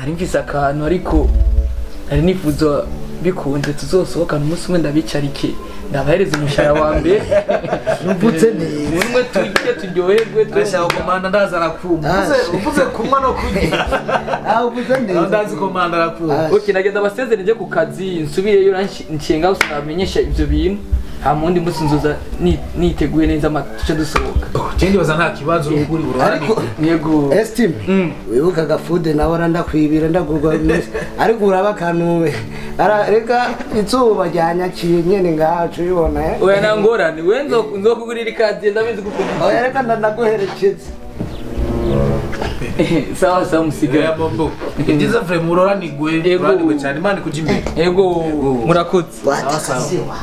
Nari mfise akantu ariko nari nifuza bikunze tuzosohokana umunsi umwe ndabicarike ndabahereza umushahara wa mbere nuvutse neza umwe turye turyoherwe Ndashaka komanda ndaza arakumva. Uvuze kunywa no kurya. Ah, uvuze neza. Ndazi komanda arakumva. Okay, nagenda basezere nje ku kazi nsubireyo nshinga usamenyesha ivyo bintu. Ha mundi munsi nzoza niteguye neza tuce dusohoka. Je ndibaza nta kibazo uri uruhande. Yego. Estime. Wibuka gafude nawe randakwibira ndagurwa ariko uraba kanuwe. Ara reka izuba ryanyakiye nyene ngacu ubibona. Oya nangorane we nzokugurira ikazi ndabizi gukunda. Oya reka ndanaguherekeza. Sawa sawa musigaye. Ya bombo. Ndiza vraiment uroranigwe, uroranigwe cyane Imana ikuja imbere. Yego murakoze. Sawa sawa.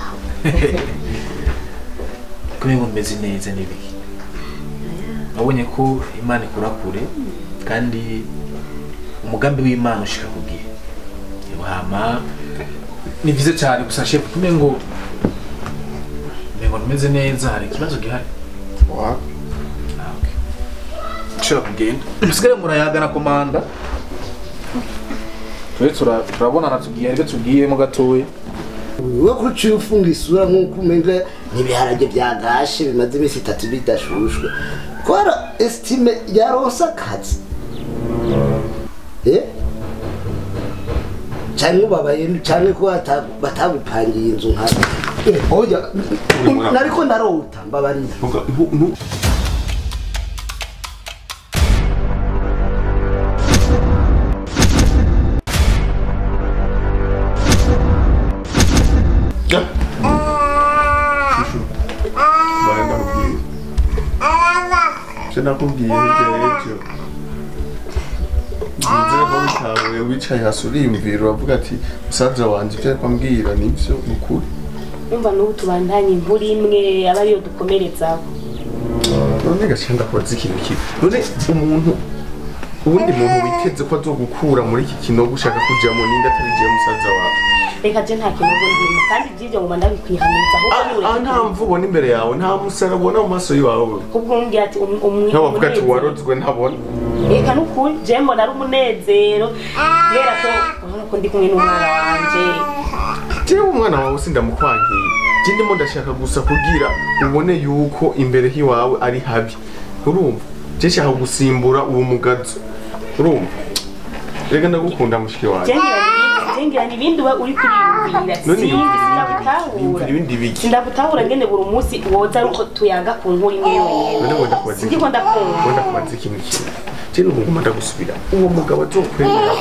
Kumwe meze neza nibiki. Nabonye ko Imana ikura kure kandi umugambi w'Imana ushika kugiye. Hama ni vyiza cyane gusa chef kumwe ngo meze neza hari ikibazo gihari. Wa. Ah okay. Nshobora kugenda. Musigare murayaga na komanda. Twe turabonana tugiye ariko tugiyemo gatoya. Wo kuci ufunga isura nkuko umenga nibiharage byagashe bimaze iminsi itatu bidashushwe. Kwara estime yaronsa akazi. Eh? Cyangwa babaye cyane ko batagupangiye inzu nka. Oya nariko ndarota mbabarira. Nakubwiye ejo nzere ko bitawe wicaye hasi uriyumvira uravuga ati musaza wanje ibyo ariko ambwira nibyo ni ukuri. Umva n'ubu tubandanye inkuru imwe aba ariyo dukomerezaho. None gace ndakubaza ikintu kimwe. None umuntu ubundi muntu witeze ko azogukura muri iki kinogo ushaka kujamo ninde atari jewe musaza wawe? Reka je nta kinogo ndimo kandi iby'ibyo ngoma ndabikwihaniza ahubwo ni nta mvu ubona imbere yawe nta musaraba ubona mu maso yawe. Kubwo umbwira ati umwe ntabavuga ati warozwe ntabona. Reka nukuri je mbona ari umunezero kubera ko urabona ko ndi kumwe n'umwana wanje. Jewe umwana wawe sindamukwangiye. Je ndimo ndashaka gusa kugira ubone yuko imbere hiwawe ari habi. Urumva? Je nshaka gusimbura uwo mugazo. Urumva? Reka ndagukunda mushiki wawe. Ngira nibindi uba uri kuriyumvira sinzi sindagutahura ngene buri munsi woza aruko tuyaga ku nkuru imwe yonyene. Ndiko ndakumva. Ndakubaza ikintu kimwe. Je n'ubuguma ndagusubira. Uwo mugabo azokwemera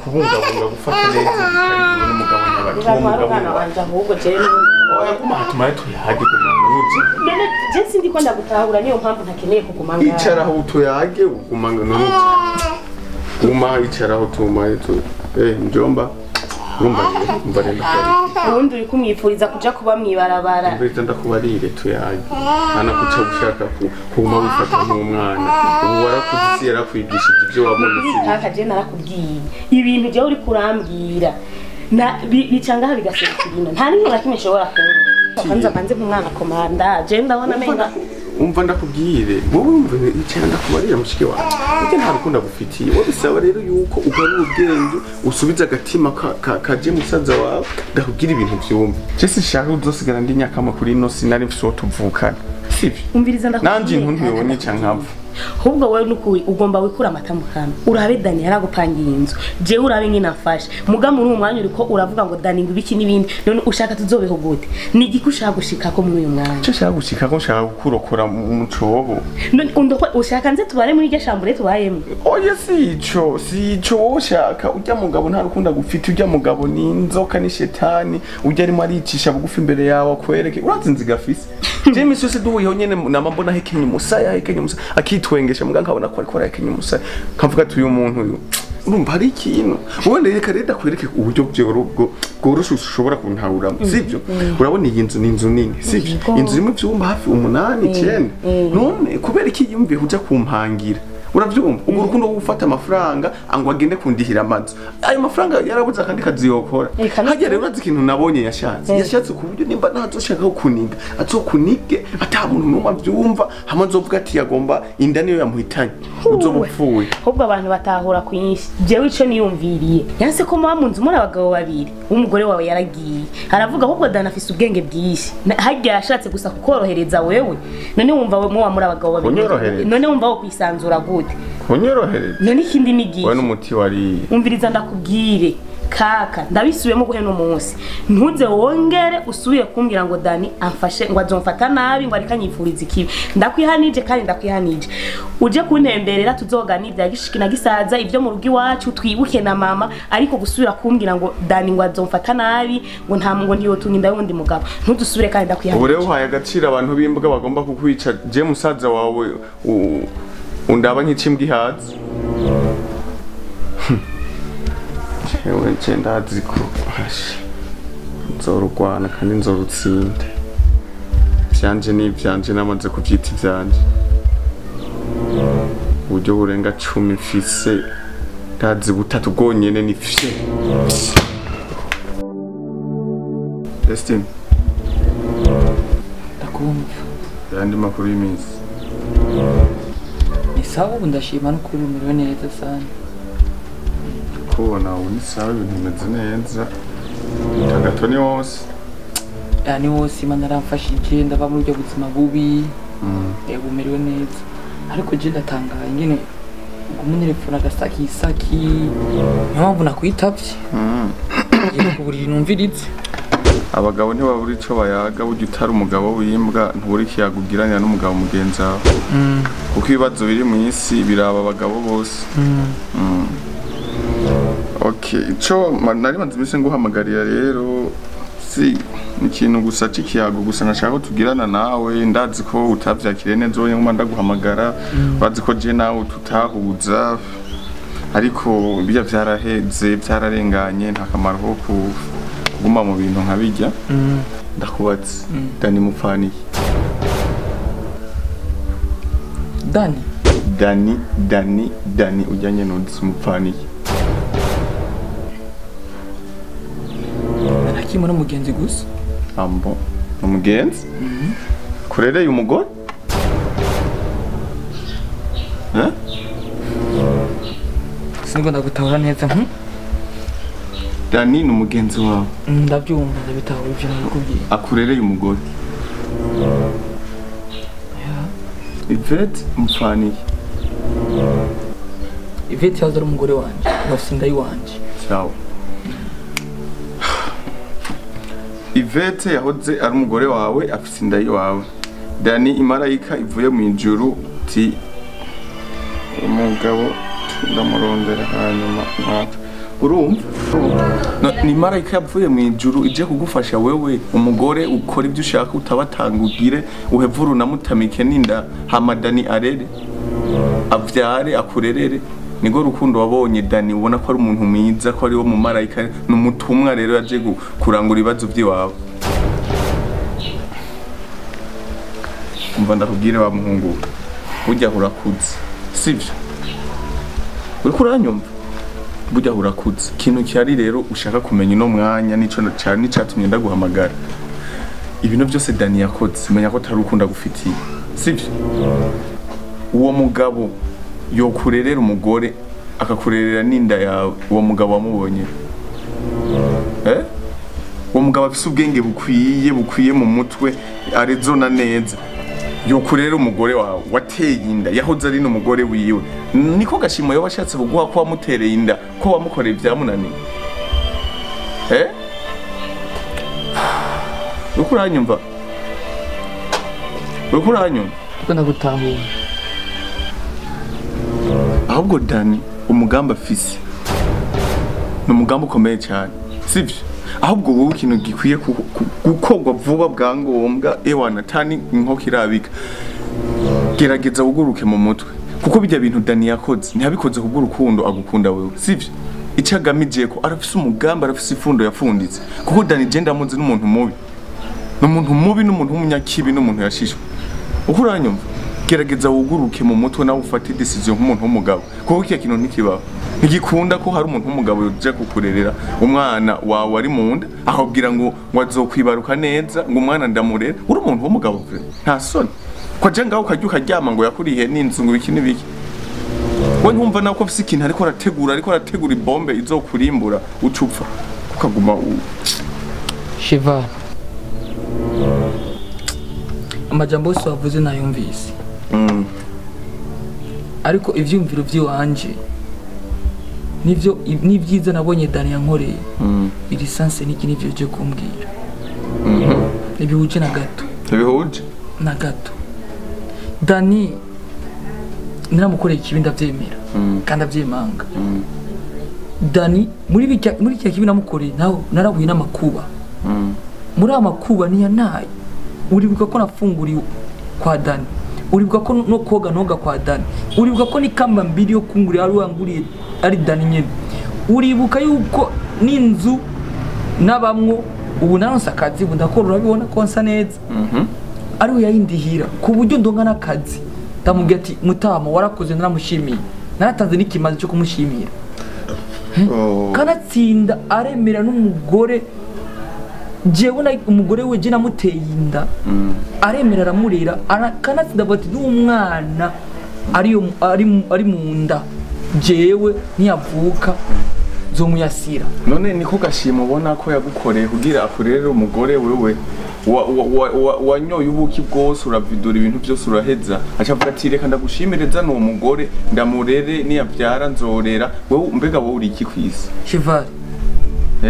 kubungabunga gufata neza bitari n'umugabo nyabaki. Uwo mugabo wanje ahubwo je oya guma hatumaye tuyage guma nuzi. None je sindiko ndagutahura niyo mpamvu ntakeneye kuguma ngaha. Icara aho tuyage uguma nuzi. Guma icara aho tumaye tu. Njomba. Urumva rero ubundi uri kumwipfuriza kuja kuba mwibarabara. Mbese ndakubarire tuyage. Ana kuca gushaka kuguma wifata nk'umwana. Ubu warakuze isi yarakwigishije ibyo wabonye si. Kaka je narakubwiye. Ibintu je uri kurambwira. Na bica ngaha bigaserukira ino. Nta n'imwe na kimwe nshobora kumva. Kwanza banze nk'umwana komanda. Je ndabona menga umva ndakubwire wowe umva icara ndakubarira mushiki wawe. Ujye nta rukundo agufitiye. Wowe bisaba rero yuko ugarura ubwenge usubiza agatima kaje musaza wawe ndakubwira ibintu byumva. Je sinshaka uzosigara ndi nyakama kuri ino sinari mfise uwo tuvukana. Sivyo? Umviriza ndakubwira. Nanje intu ntibone canke Ahubwo wowe nukuri ugomba wikura amata mu kanwa. Urabe Dani yaragupangiye inzu. Jewe urabe nyine afashe. Muga muri uwo mwanya uriko uravuga ngo Dani ngo ibiki n'ibindi. None ushaka tuzobeho gute? Ni igiki ushaka gushikako muri uyu mwanya? Cyo ushaka gushikako nshaka gukurokora mu cobo. None ushaka nze tubare muri iryo shambure tubayemo? Oya si ico, si ico wowe ushaka. Urya mugabo nta rukundo agufite, urya mugabo ni inzoka ni shetani, urya arimo aricisha bugufi imbere yawe akwereke. Urazi inziga afise. Je imisi yose duhuyeho nyene nama mbona ahekenye umusaya, ahekenye umusaya, akitwengesha muga nkabona ko ariko arahekenye umusaya. Nkavuga ati uyu muntu uyu urumva hari ikintu. Wowe reka rero ndakwereke uburyo bworoshe ushobora kuntahuramo, sivyo? Urabona iyi nzu ni inzu nini, sivyo? Inzu irimo ivyumba hafi 8 9. None kubera iki yiyumviye kuja kumpangira? Uravyumva? Ubwo urukundo rwo gufata amafaranga ngo agende kundihira amazu. Ayo mafaranga yarabuze akandi kazi yokora. Hajya rero urazi ikintu nabonye yashatse. Yashatse ku buryo nimba ntazoshaka kuniga, azokunige ata muntu numwe avyumva, hamwe azovuga ati yagomba inda niyo yamuhitanye. Uzobupfuye. Ahubwo abantu batahura kwinshi. Jewe ico niyumviriye. Yanse ko muba mu nzu muri abagabo babiri, umugore wawe yaragiye. Aravuga ahubwo Dani afise ubwenge bwinshi. Hajya yashatse gusa kukorohereza wewe. None wumva muba muri abagabo babiri. None wumva wo kwisanzura gute? Kunyorohereza. None ikindi nigiye. Wewe n'umuti wari. Umviriza ndakubwire. Kaka ndabisubiyemo guhe no munsi. Ntuze wongere usubiye kumbwira ngo Dani amfashe ngo azomfata nabi ngo arikanyifuriza ikibi. Ndakwihanije kandi ndakwihanije. Uje kuntemberera tuzogana ibya gishiki na gisaza ibyo mu rugo iwacu twibuke na mama, ariko gusubira kumbwira ngo Dani ngo azomfata nabi ngo nta ngo ntiyotunga inda y'undi mugabo. Ntudusubire kandi ndakwihanije. Ubu rero uhaye agaciro abantu b'imbwa bagomba kukwica. Je musaza wawe undaba nk'ikimbwa ihaze. Ewe nje ndazi ko nzorugwana kandi nzorutsinda. Ivyanje ni ivyanje namaze kuvyita ivyanje. Uburyo burenga 10 mfise ndazi butatu bwonyene ni fye. Destin. Ndakumva. Yandi makuru y'iminsi. Ni sawa ubu ndashima no kuri umerewe neza sana. Kubona ubu ni sawa ibintu bimeze neza. Tagato ni wose. Ni wose Imana yaramfashije ndava muri ubwo buzima bubi. Yego umerewe neza. Ariko je ndatangaye ingene uguma agasaki saki. Niyo mpamvu nakwitavye. Yego kuburira numviritse. Abagabo ntibabura ico bayaga, burya utari umugabo w'imbwa ntubura ikiyago ugiranira n'umugabo mugenzi wawe. Kuko ibibazo biri mu isi biraba abagabo bose. Okay, ico nari maze iminsi nguhamagarira rero si ikintu gusa c'ikiyago gusa nashaka ko tugirana nawe. Ndazi ko utavyakiriye neza wowe nguma ndaguhamagara, urazi ko je nawe tutahuza, ariko bijya vyaraheze vyararenganye, nta kamaro ko kuguma mu bintu nka bijya. Ndakubatse Dani mupfaniye. Dani Dani Dani Dani ujyanye n'undi mupfaniye. Nakimwe n'umugenzi gusa. Ambo umugenzi? Kurereye umugore? Eh? Sinigomba ndagutahura neza. Dani ni umugenzi wawe. Ndabyumva ndabitahura ibyo nakubwiye. Akurereye umugore. Yvette mupfaniye. Yvette yaza ari umugore wanje, bafise inda yiwanje. Ciao. Yvette yahoze ari umugore wawe afise inda yiwawe. Dani imarayika ivuye mu ijuru ti umugabo ndamurondera hanyuma natwe. Urumva? Ni marayika yavuye mu ijuru ije kugufasha wewe umugore ukora ibyo ushaka utabatangugire uhevuru namutamike n'inda hama Dani arere avyare akurerere. Nigo rukundo wabonye Dani ubona ko ari umuntu mwiza ko ari wo mu marayika n'umutumwa rero yaje kurangura ibibazo by'iwawe. Umva ndakubwire wa muhungu burya urakuze sivyo? Uriko uranyumva? Burya urakuze. Ikintu cyari rero ushaka kumenya uno mwanya nico cyane nicatumye ndaguhamagara. Ibintu byose Dani yakoze menya ko atari ukunda gufitiye sivyo? Uwo mugabo yokurerera umugore akakurerera n'inda yawe, uwo mugabo wamubonye uwo mugabo afise ubwenge bukwiye mu mutwe arezona neza yokurerera umugore wawe wateye inda yahoze ari n'umugore wiwe. Niko gashimo yo bashatse kuguha ko wamutereye inda ko wamukoreye ibyamunaniye. Uriko uranyumva? Uriko uranyumva? Ndiko ndagutahura. Ahubwo Dani umugambi afise ni umugambi ukomeye cyane sivyo? Ahubwo wowe ikintu gikwiye gukorwa vuba bwa ngombwa ewana tani inkoko irabika, gerageza wuguruke mu mutwe kuko bijya bintu Dani yakoze ntiyabikoze kubw'urukundo agukunda wewe sivyo? Icyo agamije ko arafise umugambi arafise ifundo yafunditse kuko Dani je ndamuzi n'umuntu mubi, n'umuntu mubi n'umuntu w'umunyakibi n'umuntu yashishwe. Uko uranyumva? Gerageza wuguruke mu mutwe nawe ufate decision nk'umuntu w'umugabo, kuko kiya kintu ntikibaho. Ntigikunda ko hari umuntu w'umugabo yoja kukurerera umwana wawe ari mu nda akakubwira ngo azokwibaruka neza, ngo umwana ndamurera. Uri umuntu w'umugabo nta soni kwaje ngaho ukajya ukaryama ngo yakurihe n'inzu ngo ibiki n'ibiki. We ntumva nawe ko afise ikintu ariko arategura ibombe izokurimbura ucupfa ukaguma Cheval. Amajambo yose wavuze nayumvise. Ariko ivyumviro vyiwanje nivyo nivyiza nabonye Dani yankoreye. Iri sanse niki nivyo je kumbwira. Nibihuje na gato. Nibihuje? Na gato. Dani naramukoreye ikibi ndavyemera. Kandi avyemanga. Dani muri kya kibi namukoreye nawe narahuye n'amakuba. Muri amakuba niya nayo. Uribuka ko nafunguriye kwa Dani. Uribuka ko no koga noga kwa Dani. Uribuka ko nikamba mbiri yo kungurira ari wanguriye ari Dani nyene. Uribuka yuko n'inzu nabamwo ubu naronse akazi ubu ndakora urabibona ko nsa neza. Ari we yayindihira ku buryo ndonka n'akazi. Ndamubwira ati mutama warakoze naramushimiye. Naratanze n'ikimazi cyo kumushimira. Kanatsinda aremera n'umugore jewe na umugore we je namuteye inda. Aremera aramurera kanatsinda bati n'umwana ari mu nda jewe ntiyavuka zomuyasira. None niko gashima ubona ko yagukoreye kugira akurere umugore wewe wanyoye ubuki bwose uravidura ibintu byose uraheza, aca avuga ati reka ndagushimireza n'uwo mugore ndamurere niyavyara nzorera. Wewe mbega wowe uri iki kwisi? Cheval.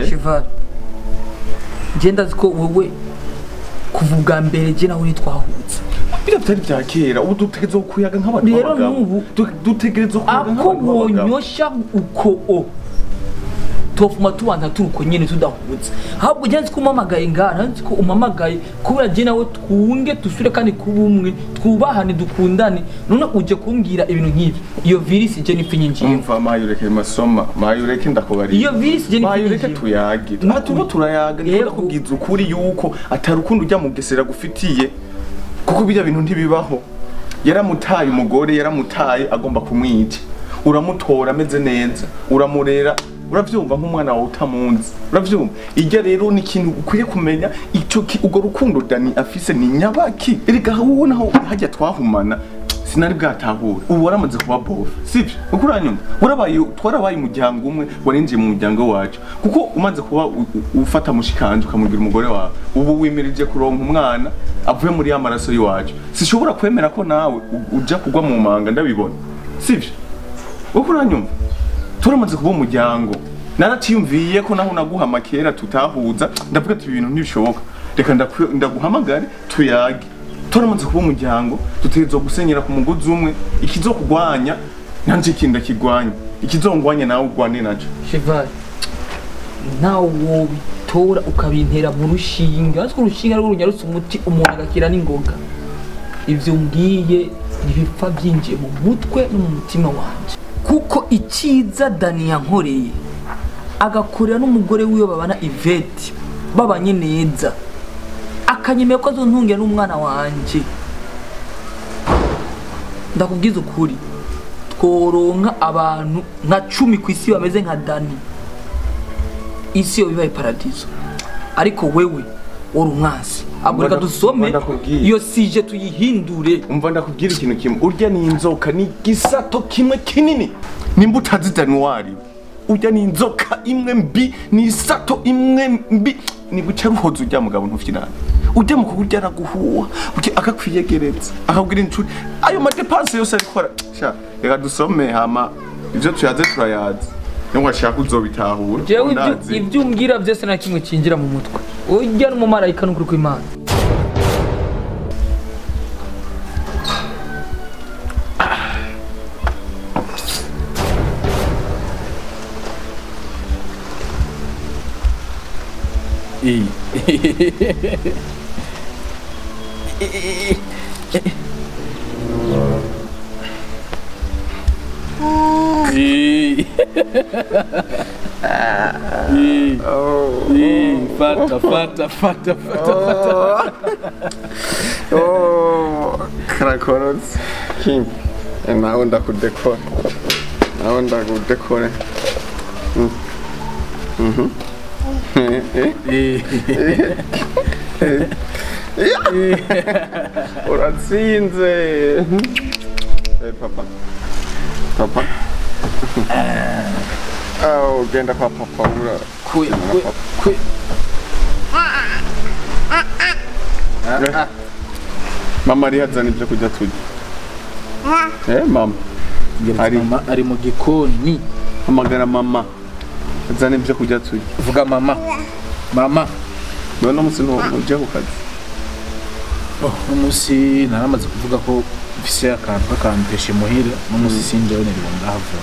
Cheval. Je ndazi ko wewe kuva ubwa mbere je nawe nitwahutse. Bira bitari bya kera, ubu dutegerezwa kuyaga nk'abantu b'abagabo. Dutegerezwa kuyaga nk'abantu b'abagabo. Ako wonyosha uko o tofuma tubanza turuko nyene tudahutse. Ahubwo je nzi ko umamagaye ngana, nzi ko umamagaye kubera je nawe twunge tusure kandi kubumwe, twubahane dukundane. None uje kumbwira ibintu nk'ibi. Iyo virus je nipfa nyinjiye. Umva mayureke masoma, mayureke ndakubariye. Iyo virus je nipfa mayureke tuyage. Tuba turayaga niko ndakubwiza ukuri yuko atarukundo ujya mu gesera gufitiye. Kuko bijya bintu ntibibaho. Yaramutaye umugore, yaramutaye agomba kumwica. Uramutora ameze neza, uramurera, uravyumva nk'umwana wawe utamunzi. Uravyumva? Ijya rero ni ikintu ukwiye kumenya, ico ugo rukundo Dani afise ni nyabaki. Erega wowe naho hajya twahumana sinari bwatahura. Ubu waramaze kuba bof. Sivyo? Uko uranyumva? Warabaye twarabaye umuryango umwe, warinjiye mu muryango wacu. Kuko umaze kuba ufata mushikanje ukamugira umugore wawe, ubu wimirije kuronka umwana avuye muri ya maraso yiwacu. Sishobora kwemera ko nawe uja kugwa mu manga ndabibona. Sivyo? Uko uranyumva? Turamaze kuba umuryango. Naratiyumviye ko naho naguha makera tutahuza, ndavuga ati ibintu ntibishoboka. Reka ndaguhamagare tuyage. Turamaze kuba umuryango, dutegerezwa gusenyera ku mugozi umwe, ikizokugwanya nanje kinda kigwanya, ikizongwanya nawe ugwane naco. Cheval, nawe wobitora ukabintera mu rushinga, ariko urushinga rwo runyarutse umuti umuntu agakira n'ingoga. Ivyo mbwiye ntibipfa byinjiye mu mutwe no mu mutima wanje. Kuko icyiza Dani yankoreye agakorera n'umugore wiwe babana Yvette babanye neza, akanyemeye ko azontungira n'umwana wanje. Ndakubwiza ukuri, tworonka abantu nka 10 ku isi bameze nka Dani, isi yo bibaye paradiso. Ariko wewe uri umwansi. Ahubwo reka dusome iyo sije tuyihindure. Umva ndakubwira ikintu kimwe, urya ni inzoka, ni gisato kimwe kinini. Nimba utazi Januari, urya ni inzoka imwe mbi, ni isato imwe mbi. Ni buca ruhoza urya mugabo ntufyinana. Urya mu kurya araguhuha, akakwiyegereza, akakubwira inshuti. Ayo madepanse yose arikora. Sha, reka dusome hama ivyo tuyaze turayaze. Niba washaka uzobitahura. Jewe ibyo umbwira byose nta kimwe kinjira mu mutwe. Urya n'umumarayika n'ukuri kw'Imana. Fata fata fata fata fata. Oh, karakorotse. Kim, nawe ndakudekora. Nawe ndakudekore. Uratsinze. Papa. Papa. Oh, genda kwa papa ura. Kuya kuya kuya. Mama ari hazana ibyo kurya turya. Mama. Ari mama ari mu gikoni. Hamagara mama. Azana ibyo kurya turya. Vuga mama. Mama. None umunsi ntujya ku kazi. Oh, umunsi naramaze kuvuga ko mfise akantu kakampeshe muhira, n'umunsi sinjewe niriwe ndahava.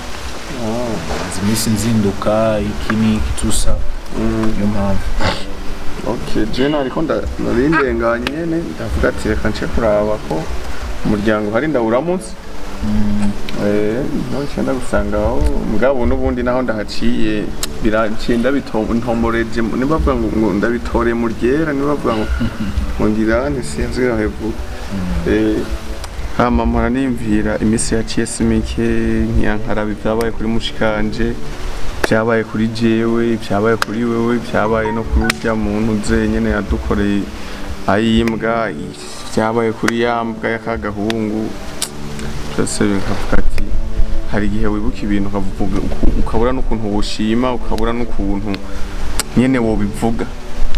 Maze iminsi nzinduka iki n'iki tusa. Niyo mpamvu. Okay, je nariko narindenganye nyene ndavuga ati reka nce kuraba ko umuryango hari ndawuramutse. None ndagusanga aho mugabo n'ubundi naho ndahaciye biraciye ndabitomboreje niba bavuga ngo ndabitore mu ryera niba bavuga ngo ngira ntisinzi rahevuga. Hama mpora nimvira iminsi yaciye si mike nkiyankarabi byabaye kuri mushikanje, byabaye kuri jewe, byabaye kuri wewe, byabaye no kuri urya muntu ze nyene yadukoreye ayimbwa, byabaye kuri ya mbwa y'akagahungu. Byose bikavuga ati hari igihe wibuka ibintu ukavuga ukabura n'ukuntu woshima, ukabura n'ukuntu nyene wobivuga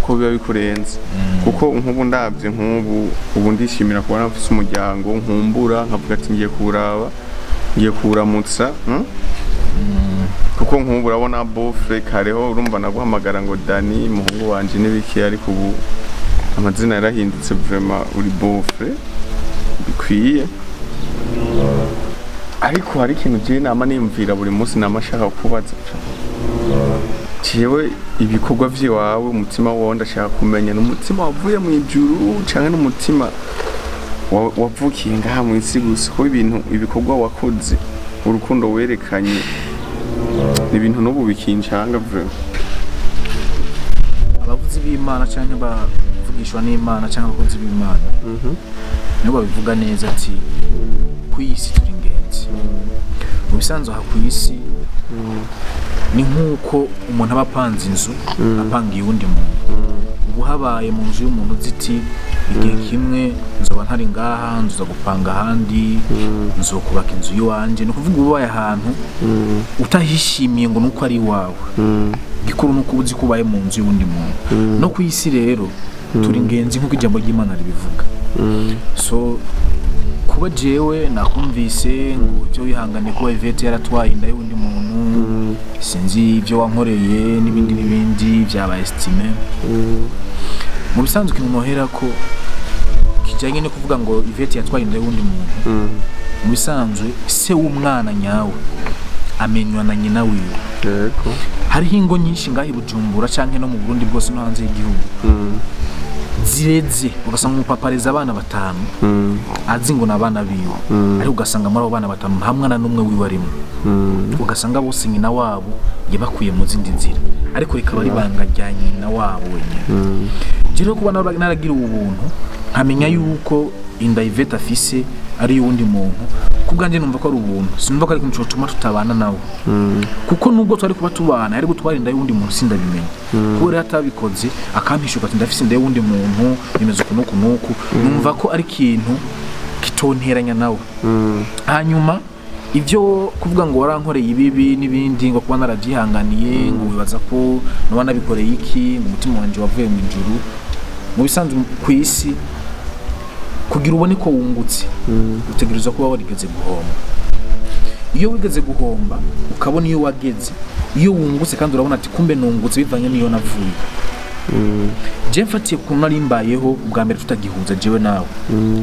ko biba bikurenze. Kuko nk'ubu ndabye nk'ubu ubu ndishimira kubona mfise umuryango nkumbura nkavuga ati ngiye kuraba ngiye kuramutsa. Kuko nk'ubu urabona bofre kareho urumva naguhamagara ngo Dani muhungu wanje n'ibiki, ariko ubu amazina yarahindutse vraiment uri bofre bikwiye. Ariko hari ikintu je nama nimvira buri munsi nama shaka kubaza. Jewe ibikorwa vyiwawe umutima wawe ndashaka kumenya n'umutima wavuye mu ijuru canke n'umutima wavukiye ngaha mu isi gusa, ko ibintu ibikorwa wakoze urukundo werekanye ibintu n'ubu bikincanga vraiment. Abavuzi b'Imana canke bavugishwa n'Imana canke abakozi b'Imana nibo babivuga neza ati ku isi turi ingenzi. Mu bisanzwe aha ku isi ni nkuko umuntu aba apanze inzu apangiye uwundi muntu. Ubu habaye mu nzu y'umuntu ziti igihe kimwe nzoba ntari ngaha nzoza gupanga ahandi nzokubaka inzu y'iwanje. Ni ukuvuga ubaye ahantu utahishimiye ngo nuko ari iwawe, gikuru nuko uzi ko ubaye mu nzu y'uwundi muntu. No ku isi rero turi ingenzi nkuko ijambo ry'Imana ribivuga. So kuba jewe nakumvise ngo ibyo wihangane kuba Yvette yaratwaye inda y'undi muntu, sinzi ibyo wankoreye n'ibindi n'ibindi byaba estime. Mu bisanzwe ikintu nohera ko kijanye no kuvuga ngo Yvette yatwaye inda y'undi muntu, mu bisanzwe se w'umwana nyawe amenywa na nyina wiwe. Yego. Hariho ingo nyinshi ngaho i Bujumbura canke no mu Burundi bwose no hanze y'igihugu zireze, ugasanga umupapareza abana batanu azi ngo nabana biwe, ariko ugasanga muri abo bana batanu nta mwana n'umwe wiwe arimo. Ugasanga bose nyina wabo yabakuye mu zindi nzira, ariko rikaba ari ibanga rya nyina wabo wenyine. Je rero kuba naragira ubuntu nkamenya yuko inda Yvette afise ari y'uwundi muntu, kubwanjye numva ko ari ubuntu, sinumva ko ari ikintu cotuma tutabana nawe. Kuko nubwo twari kuba tubana ariko twari inda y'uwundi muntu sindabimenya. Kuko rero atabikoze akampishuka ati ndafise inda y'uwundi muntu bimeze uku n'uku n'uku, numva ko ari ikintu kitonteranya nawe. Hanyuma ibyo kuvuga ngo warankoreye ibibi n'ibindi ngo kuba narabyihanganiye ngo wibaza ko noba nabikoreye iki ngo umutima wanje wavuye mu ijuru. Mu bisanzwe ku isi kugira ubone ko wungutse utegerezwa kuba warigeze guhomba. Iyo wigeze guhomba ukabona iyo wageze, iyo wungutse kandi urabona ati kumbe nungutse bivanye n'iyo navuye. Je mfatiye ku nari mbayeho ubwa mbere tutagihuza jewe nawe,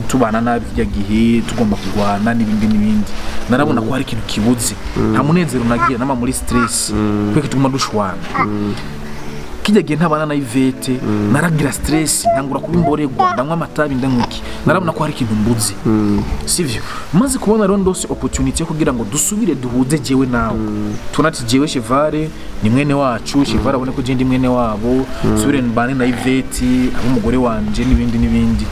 tubana nabi kijya gihe tugomba kurwana n'ibindi n'ibindi, narabona ko hari ikintu kibuze, nta munezero nagira nama muri stress kweke tuguma dushwana. Kijya gihe ntabana na Yvette naragira stress ntangura kuba imboregwa ndanywa amatabi ndanywa iki narabona ko hari ikintu mbuze sivyo maze kubona rero ndose opportunity yo kugira ngo dusubire duhuze jewe nawe tunati jewe Chevare ni mwene wacu Chevare abone ko je ndi mwene wabo subire mbane na Yvette abo umugore wanje n'ibindi n'ibindi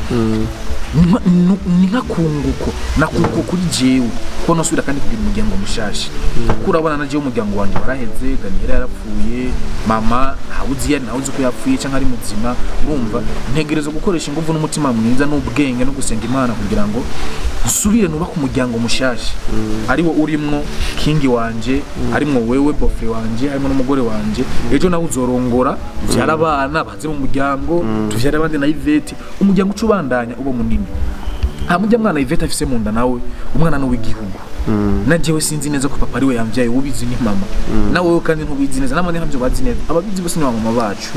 ni nkakunguko nakunguko kuri jewe ko nosubira kandi kugira umuryango mushasha kuko urabona na jewe umuryango wanje waraheze Daniela yarapfuye mama ntawuzi yari ntawuzi ko yapfuye cyangwa ari muzima urumva ntegereza gukoresha ingufu n'umutima mwiza n'ubwenge no gusenga Imana kugira ngo nsubire nubake umuryango mushasha ariwo urimwo kingi wanje arimwo wewe bofre wanje harimo n'umugore wanje ejo nawe uzorongora uvyara abana baze mu muryango tuvyara abandi na Yvette umuryango uca ubandanya uba munini hamujya mwana Yvette afise mu nda nawe umwana ni uw'igihugu na jewe sinzi neza ko papa ariwe yamvyaye ubizi ni mama na wewe kandi ntubizi neza n'abandi ntabyo bazi neza ababizi bose ni ba mama bacu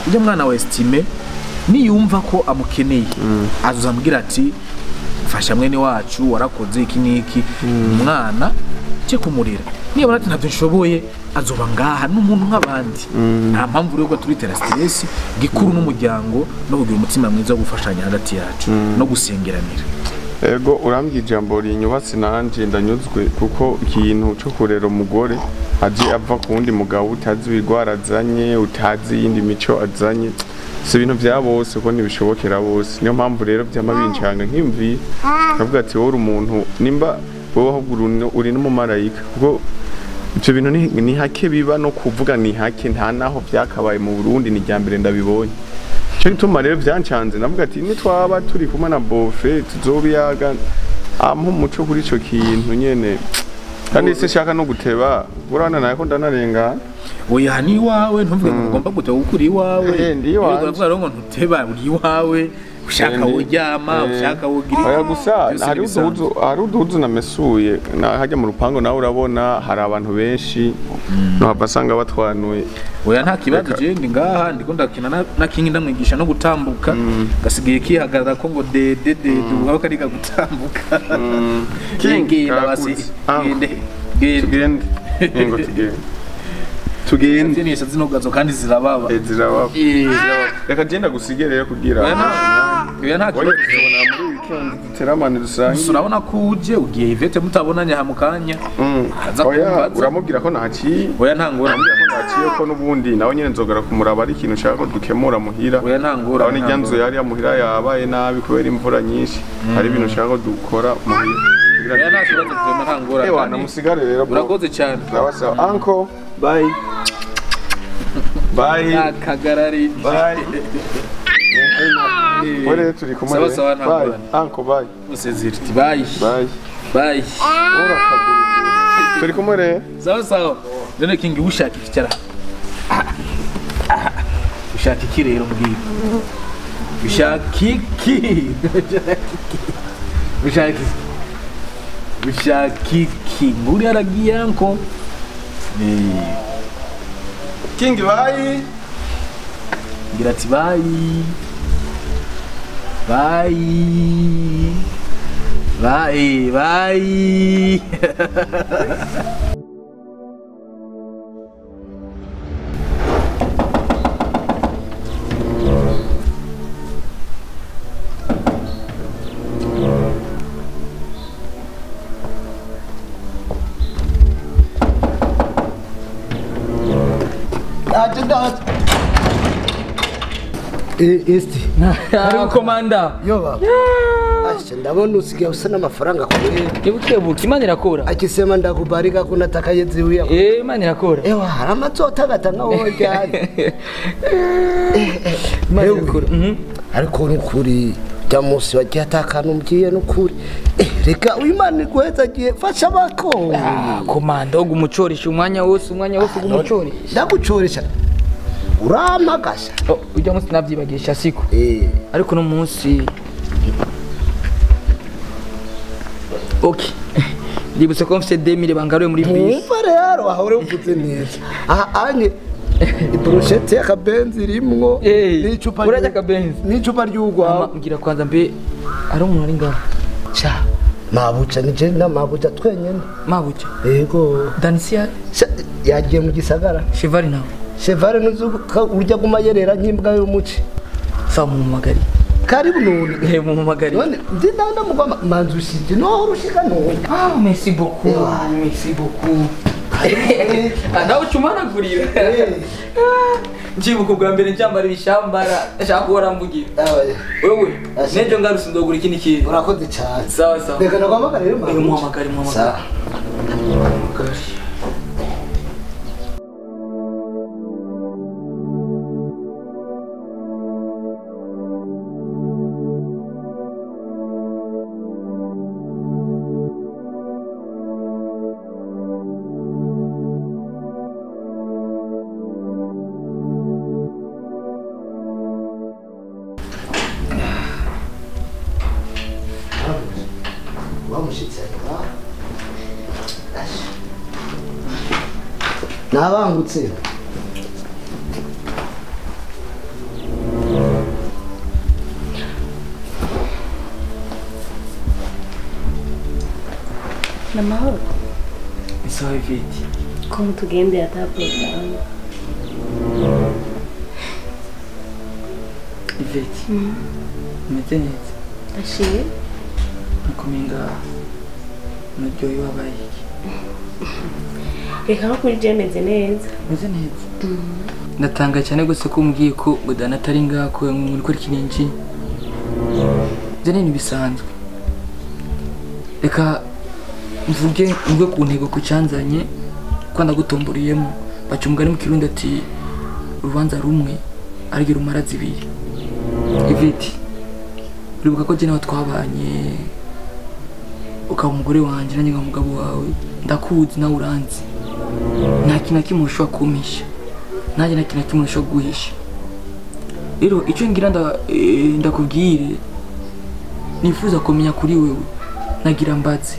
ujya mwana wa Estime niyumva ko amukeneye azuzambwira ati fasha mwene wacu warakoze iki niki umwana cye kumurera niba ati ntabyo nshoboye azoba ngaha n'umuntu nk'abandi nta mpamvu rero ko turitera stress gikuru n'umuryango no kugira umutima mwiza wo gufashanya hagati yacu no gusengeranira. Ego urambye ijambo rinyubatse nanje ndanyuzwe kuko ikintu cyo kurera umugore aje ava ku wundi mugabo utazi ibigwara azanye utazi iyindi mico azanye si ibintu vya bose kuko ntibishobokera bose niyo mpamvu rero vyama bincanga nkimvi kavuga ati wowe uri umuntu nimba wowe ahubwo uri n'umumarayika kuko ivyo bintu ni hake biba no kuvuga ni hake nta naho vyakabaye mu Burundi ni rya mbere ndabibonye. Cyo gituma rero vyancanze navuga ati nitwaba turi kumwe na bofe tuzobiyaga ampa umuco kuri ico kintu nyene kandi se shaka no guteba urana naye ko ndanarenga oya ni iwawe ntuvuge ngo ugomba guteba ukuri iwawe ndi iwawe uravuga rero ngo ntuteba uri iwawe ushaka woryama ushaka wogira oya gusa hari uduhuzu namesuye na hajya mu rupango nawe urabona hari abantu benshi no basanga batwanuye oya nta kibazo je ndi ngaha ndiko ndakina na King ndamwigisha no gutambuka gasigiye kihagarara ko ngo dede dede ubu kariga gutambuka King genda basi gende gende ngo tugende tugende ni zino gazo kandi zirababa zirababa reka genda gusige rero kugira oya nta kibazo muri weekend duteramane dusangiye urabona ko uje ugiye Yvette mutabonanye ha mukanya oya uramubwira ko ntaciye oya nta ngora uramubwira ko ntaciye ko nubundi nawe nyene nzogara kumuraba ari ikintu ushaka ko dukemura muhira oya nta ngora urabona irya nzu yari muhira yabaye nabi kubera imvura nyinshi hari ibintu ushaka ko dukora muhira oya nta kibazo nta ngora ewa namusigare rero urakoze cyane sawa sawa uncle bye bye akagarari bye Ore turi kumwe sawa sawa nta bye uncle bye useziriti bye bye bye ora kaguru turi kumwe re sawa sawa none King ushaka ikicara ushaka iki rero mbwira ushaka iki ushaka ushaka iki nguri aragiye uncle King bye ngira ati bye bye bye bye Esti ari komanda yo baba asha ndabona usigaye usa n'amafaranga kure ibukebuke Imana irakora akisema ndakubarika kuna takayeziuya Imana irakora ewa hari amazota gatanga wowe ryari Imana irakora ariko nukuri rya munsi wagiye atakana umbwiye nukuri reka uyu Imana iguheza agiye fasha abako komanda wo gumucoresha umwanya wose gumucoresha ndagucoresha urampagasha ujya munsi navyibagisha siko ariko no munsi okay ndibutse ko mfite 2000 bangaruye muri bisi umva rero aho uri uvuze neza aha anye ibrochette y'akabenzi rimwo n'icupa urajya akabenzi n'icupa ry'ugwawe mbwira kwanza mbe ari umuntu ari ngaho cha Mabuja ni je na mabuja twenyene. Mabuja. Yego. Danisia yagiye mu gisagara. Cheval nawe. Cheval nuzuka urya gumayerera nkimbwa y'umuci. Sawa mumagari. Karibu none. Eh mumagari. None ndi ndanda mugwa manzushije no urushika none. Ah merci beaucoup. Merci beaucoup. Nawe ucumana gurira. Njibuka bwa mbere njambara ibishambara ashaka guhora mvugira. Wewe nejo ngarusi ndogura ikindi kintu. Urakoze cyane. Sawa sawa. Reka naguhamagare rero. Muhamagare muhamagare. Sawa. Nabangutse. Namahoro. Isaha iviti. Ko mutugende ata programme. Iviti. Umeze neza. Ndashimye. Nakumenga muryohe wabaye iki? Reka no kuri je meze neza. Meze neza. Ndatangaye cyane gose ko umbwiye ko Godana atari ngaha ko muri kuri kininji. Ibyo ni ibintu bisanzwe. Reka mvuge mvuge ku ntego ku cyanzanye ko ndagutomboriyemo. Baca umugani mu Kirundi ati urubanza rumwe ariko rumara zibiri. Iviti. Uribuka ko je nawe twabanye ukaba umugore wanje nanjye nkaba umugabo wawe, ndakuzi nawe uranzi. Nta kintu na kimwe ushobora kumpisha, nanjye nta kintu na kimwe ushobora guhisha. Rero icyo ngira ndakubwire nifuza kumenya kuri wewe, nagira mbaze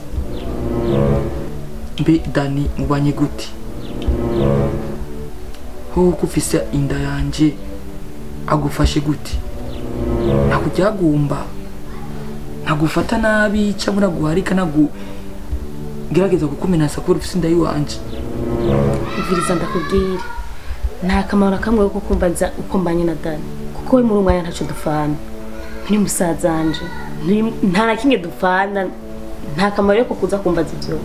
mbe Dani mubanye gute? Ho kufisa inda yanje agufashe gute? Ntakujyagumba, ntagufata nabi cyangwa naguharika, nagugerageza kukumenasa kubera ufise inda yiwanje. Iviriza ndakubwira nta kamaro na kamwe ko kumbaza uko mbanye na Dani, kuko we muri umwanya ntaco dufana, ni musazanje nta na kimwe dufana, nta kamaro ko kuza kumbaza ivyo.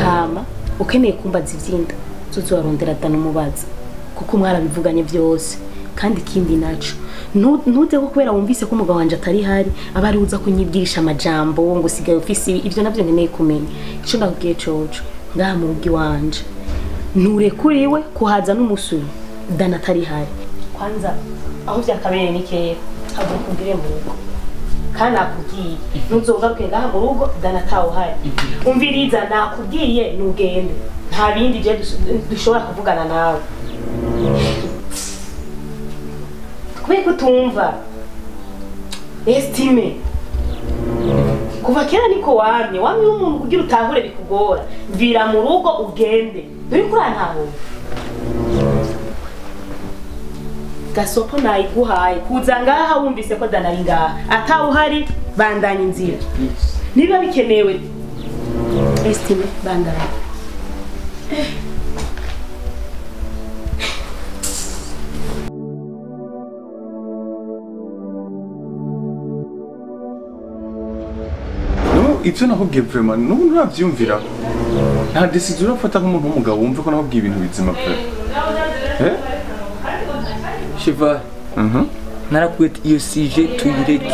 Hama ukeneye kumbaza ivyinda uzoarondera Dani umubaza, kuko mwarabivuganye vyose. Kandi ikindi naco ntuze ko kubera wumvise ko umugabo wanje atari hari aba ari uza kunyibwirisha amajambo ngo sigaye ufise ibyo navyo nkeneye kumenya. Ico ndakubwiye coco ngaha mu rugo iwanje nturekuriwe kuhaza n'umusuri Dani atari hari. Kwanza aho vyakabereye ni kera haguruka mu rugo, kandi nakubwiye ntuzogaruke ngaha mu rugo Dani atawuhari. Umviriza nakubwiye nugende, nta bindi je dushobora kuvugana nawe. Kubera ko utumva estime kuva kera niko wamye wamye umuntu kugira utahure bikugora. Mvira mu rugo ugende, uri kurantahura. Gasopo nayiguhaye kuza ngaha wumvise ko Dani ari ngaha atawuhari, bandanya inzira niba bikenewe. Estime bandanya. Ivyo nakubwiye vraiment n'ubu nturavyumvira. Nta decision urafata nk'umuntu w'umugabo wumve ko nakubwiye ibintu bizima pe. Cheval. Narakubwiye ati iyo sije tuyireke.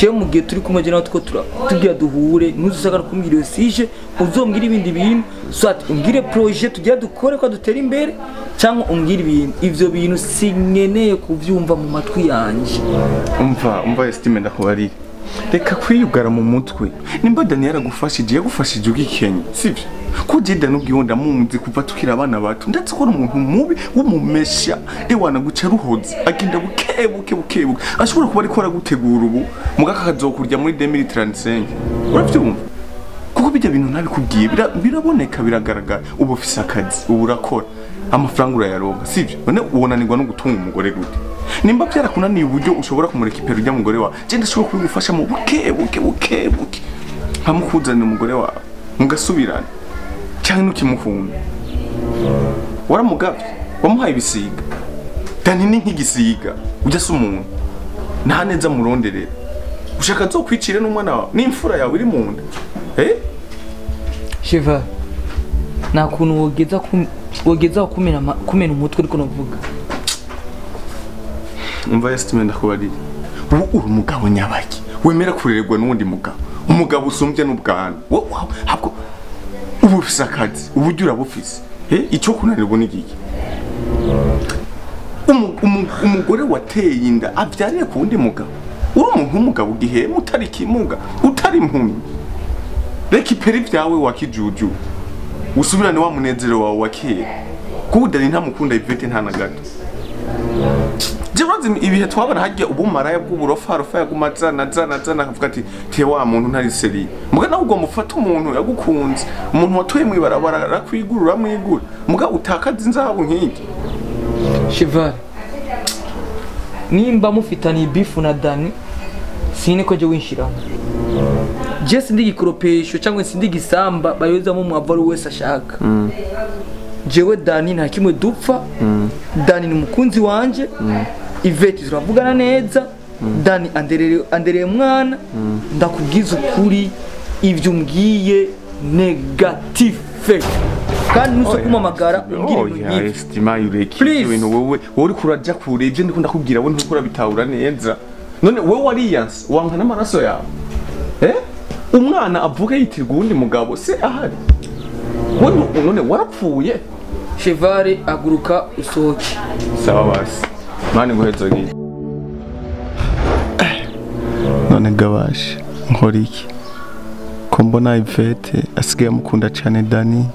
Je mu gihe turi kumwe nawe two tugira duhure, ntuzusaka kumbwira iyo sije, uzombwira ibindi bintu, soit umbwire projet tugira dukore ko dutera imbere cyangwa umbwire ibintu. Ivyo bintu sinkeneye kuvyumva mu matwi yanje. Umva estime ndakubarira. Reka kwiyugara mu mutwe. Nimba Dani yaragufashije yagufashije ugikenye, sivyo? Ko je Dani ubwiwe ndamuzi kuva tukiri abana bato, ndetse ko ari umuntu mubi w'umumesha, ewana guca ruhoze, agenda buke buke buke buke. Ashobora kuba ariko aragutegura ubu, mugaka kazokurya muri 2035. Uravyumva? Kuko bijya bintu nabikubwiye biraboneka biragaragara. Ubu ufise akazi, ubu urakora, amafaranga urayaronka, sivyo? None ubonanirwa no gutunga umugore gute? Nimba byarakunaniye uburyo ushobora kumureka ipera ujya mugore wa je ndashobora kubigufasha mu buke buke buke buke. Nkamukuzanira umugore wawe mugasubirana cyangwa ntukimukunda. Waramugavye, wamuhaye ibisiga. Dani ni nk'igisiga, ujya se umuntu. Nta neza muronderera. Ushaka nzokwicire n'umwana wawe n'imfura yawe iri mu nda. Cheval, nta kuntu wogeza kumena umutwe ariko navuga. Umva Estime ndakubariye. Ubu uri umugabo nyabaki wemera kurererwa n'undi mugabo. Umugabo usumbye n'ubwana. Wowe habwo ubu ufise akazi, uburyo urabufise. Icyo kunanirwa ni iki? Umugore wateye inda avyariye ku wundi mugabo. Uri umuntu w'umugabo ugihema utari kimuga, utari impumyi. Reka ipera ibyawe wakijuju. Usubirane wa munezero wawe wa kera. Kuko Dani ntamukunda Yvette nta na gato. Jewe ibihe twabona hajya ubumaraya bw'uburofa rofa yaguma zana zana zana akavuga ati te wa muntu ntari seri. Muga nawe ugomba ufata umuntu yagukunze, umuntu watoye mwibarabara arakwigurura mwigura. Muga utakaza inzahabu nk'iki. Cheval, nimba mufitaniye ibifu na Dani sine ko je winshiramo. Je sindi gikoropesho cyangwa sindi gisamba bayozamo umwavu ari wese ashaka. Jewe Dani nta kimwe dupfa. Dani ni umukunzi wanje. Yvette turavugana neza. Dani andereye mwana. Ndakubwiza ukuri ivyo umbwiye negatife. Kandi nuso kumamagara umbwira ibintu nk'ivyo. Estima yureke ibintu wowe uri kuraja kure ivyo ndiko ndakubwira wowe ntukura bitahura neza. None wowe wariyanse wanka n'amaraso yawe. Umwana avuke yitirwa uwundi mugabo se ahari. Wowe none warapfuye. Cheval aguruka usohoke. Sawa basi. Mani nguhezagiye. None gabashe nkora iki? Ko mbona Yvette asigaye amukunda cyane Dani,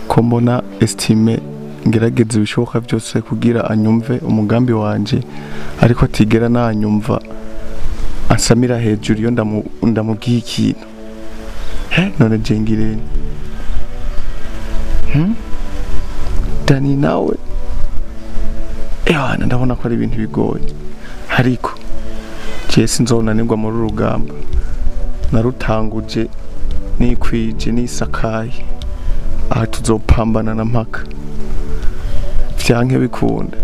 ko mbona Estime ngerageza ibishoboka byose kugira anyumve umugambi wanje ariko atigera nanyumva ansamira hejuru iyo ndamubwiye ikintu. None jengire. Dani nawe ewana ndabona ko ari ibintu bigoye ariko je sinzonanirwa muri rugamba narutanguje nikwije nisakaye aha tuzopambana na mpaka vyanke bikunda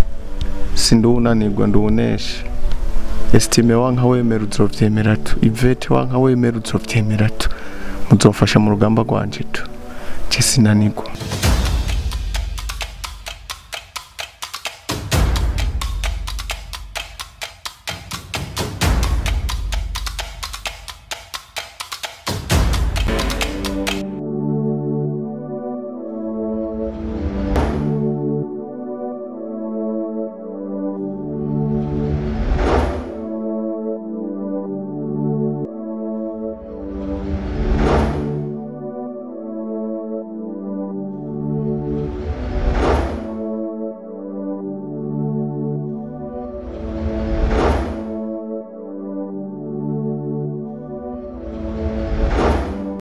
sindunanirwa ndunesha. Estime wanka wemera uzovyemera tu, Yvette wanka wemera uzovyemera tu, muzofasha mu rugamba rwanje tu, je sinanirwa.